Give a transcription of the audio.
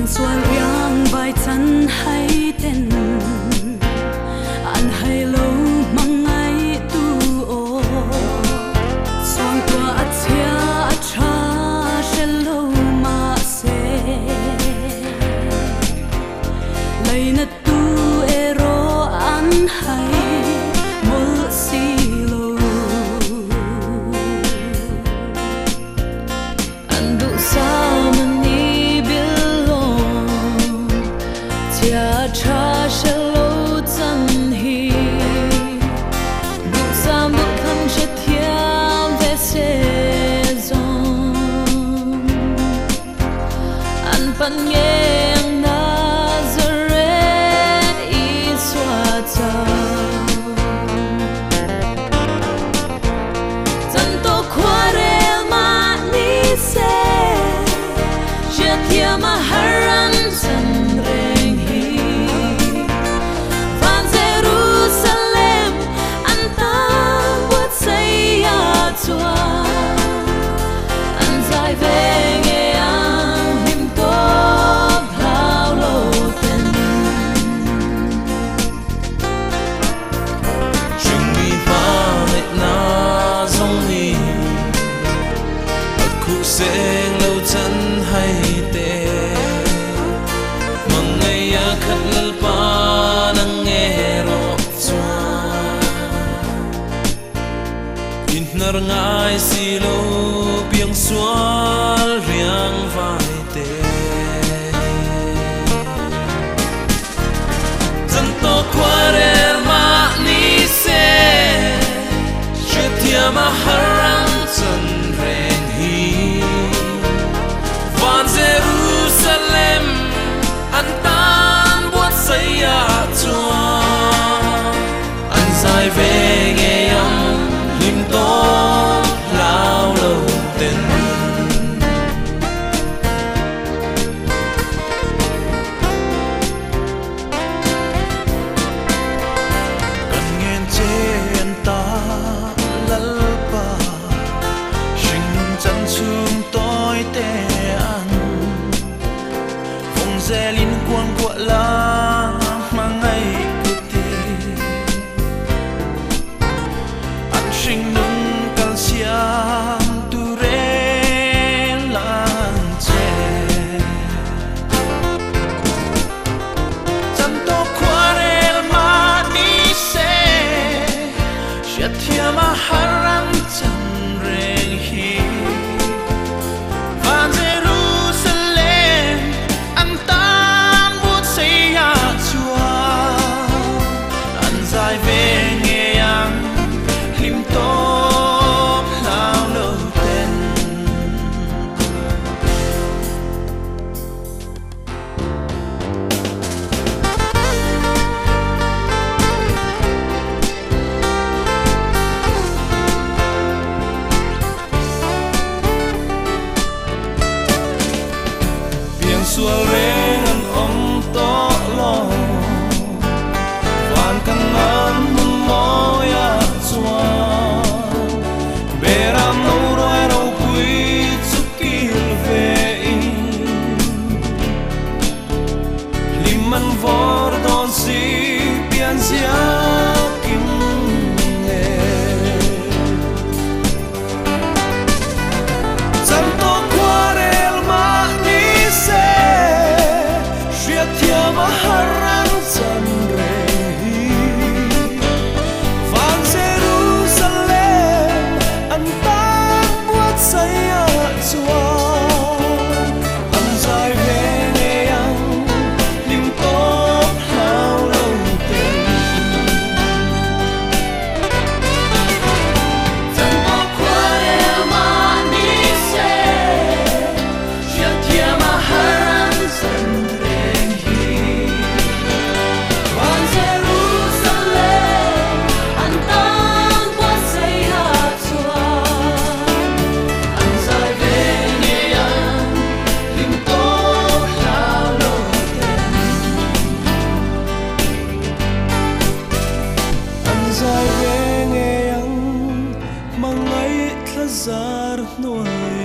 Piangsual riangvai chan hai ten an hai lo hmangaih tu aw. Suangtuah a chhia a tha hre lo mahse Lainat tu erawh an hai mawlh si lo. An duhsam an i bil lo, chia tha hre lo chan hi. Duhsam duhthlam hrethiam ve se zawng. An pan nge ang Nazareth Isua chau. Chan to khuarel mah ni se, hriatthiam a har an chan reng hi. Van Jerusalem an tan buatsaih a chuan an zai ve nge ang hlim tawp hlau lo ten. Hringmi hma ngaihna zong nih a khuh seng lo chan hai te. Mang ngei a khat lalpa nang nge rawh chuan. In hnar ngai si lo piang sual riang vai te. Chan to khuarel mah ni se, hriatthiam a har an chan reng hi. Van Jerusalem an tan buatsaih ah chuan an zai ve ngei ang hlim tawp hlau lo ten. Kan ngen che an ta Lalpa, hringnun chan chhung tawi te an vawng zelin kuang kuah la hmangaih kuti. An hringnun kal siam tu rel an che. Chan to khuarel mah ni se, hriatthiam a har an chan reng hi. Van Jerusalem an tan buatsaih ah chuan an zai ve ngei ang hlim tawp hlau lo ten. Piangsual reng an awm tawh lo, van kan ngan hmun mawi ah chuan beram no ruai ropui chu kil ve in hlim an vawr dawn si pian ziak in nge. Chan tawh khuarel mah ni se, hriatthiam a har an chan reng hi. Van Jerusalem an tan buatsaih ah chuan an zai ve ngei ang hlim tawp hlau lo ten. Chan tawh khuarel mah ni se, hriatthiam a har an chan reng hi. Van Jerusalem an tan buatsaih ah chuan an zai ve ngei ang hlim tawp hlau lo ten. An zai ve ngei ang hmangaih thla zar hnuai.